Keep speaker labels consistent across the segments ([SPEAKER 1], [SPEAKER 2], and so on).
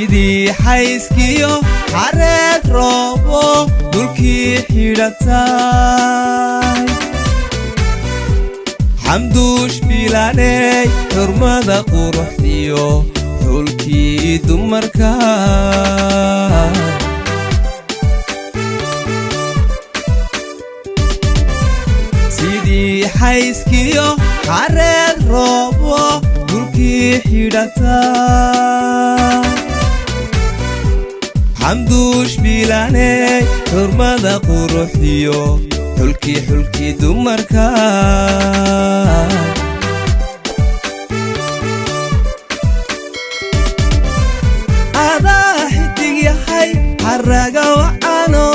[SPEAKER 1] Sidii xayskiyo xareed roobo dhulkii xidhatay, Xamduush bilaaney, xurmada quruxdiyo xulkii dumarka. Sidii xayskiyo xareed roobo dhulkii xidhatay, Xamduush bilaaney, xurmada quruxdiyo xulkii dumarka. Adaa xidig yahay, xaraga wacano,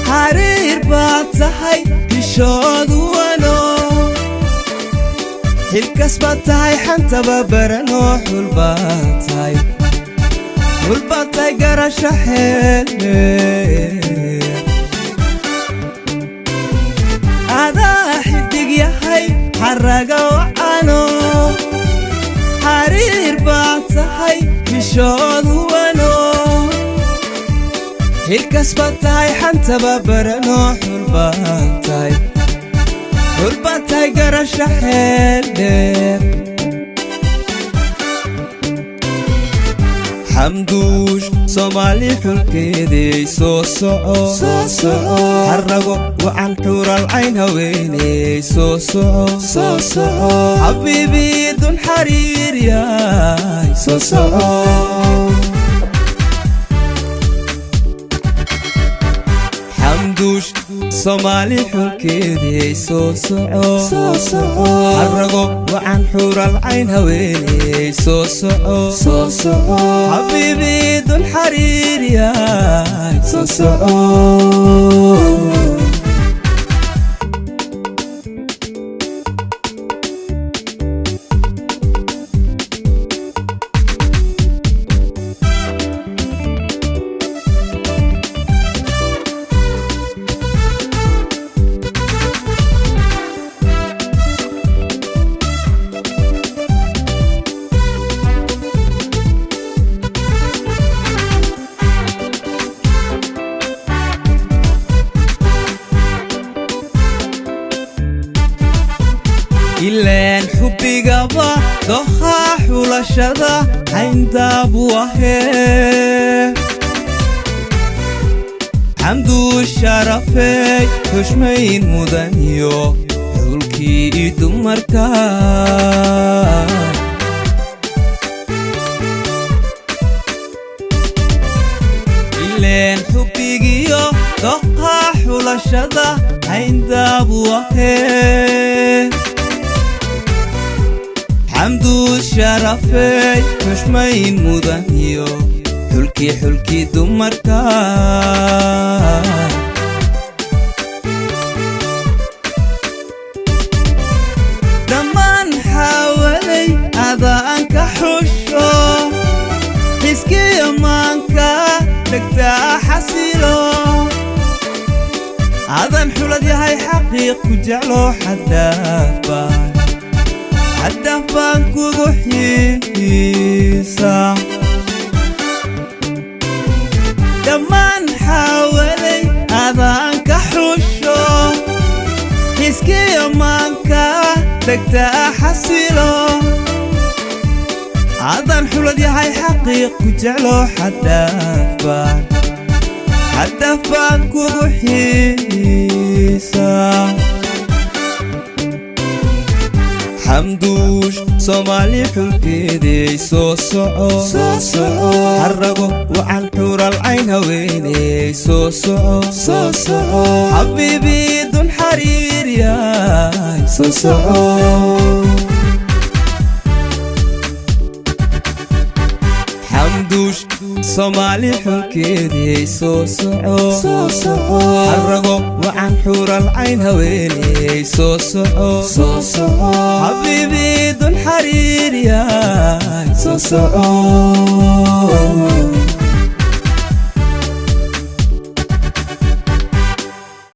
[SPEAKER 1] xariir baad tahay, xishoodu wano, xilkas baad tahay, xantaba barano, xulbaad tahay, xulbaad tahay garasho xeele. Adaa xidig yahay, xaraga wacano, xariir baad tahay, xishoodu wano, xilkas baad tahay, xantaba barano, xulbaad tahay, xulbaad tahay garasho xeeldheer. Xamduush Soomaali xulkeeday, soo soco, xarago wacan, xuural cayn haweeney, soo soco, xabiibii dun xariir yahay, soo soco. Xamduush Soomaali xulkeeday, soo soco, xarago wacan, xuural cayn haweeney, soo soco, xabiibii dun xariir yahay, soo soco. Ileen xubbigaba dohaa xulashada xayndaabu ahee, Xamduu sharafey, xushmayn mudaniyo xulkii dumarka. Ileen xubbigiyo dohaa xulashada xayndaabu ahee, Xamduu sharafey, xushmayn mudaniyo xulkii dumarka. Dhammaan xaawalay adaan ka xusho, xiskiyo maanka dhegtaa xasilo, adan xulad yahay, xaqiiq ku jeclo, xaddaafbaan, xaddaaf baan kugu xiisa. Dhammaan xaawalay adaan ka xusho, xiskiyo maanka dhegtaa xasilo, adan xulad yahay, xaqiiq ku jeclo, xaddaafbaan, xaddaaf baan kugu xiisa. Xamduush Soomaali xulkeeday, soo soco, xarago wacan, xuural cayn haweeney, soo soco, xabiibii dun xariir yahay, soo soco. Xamduush Soomaali xulkeeday, soo soco, xarago wacan, xuural cayn haweeney, soo soco, xabiibii dun xariir yahay, soo soco.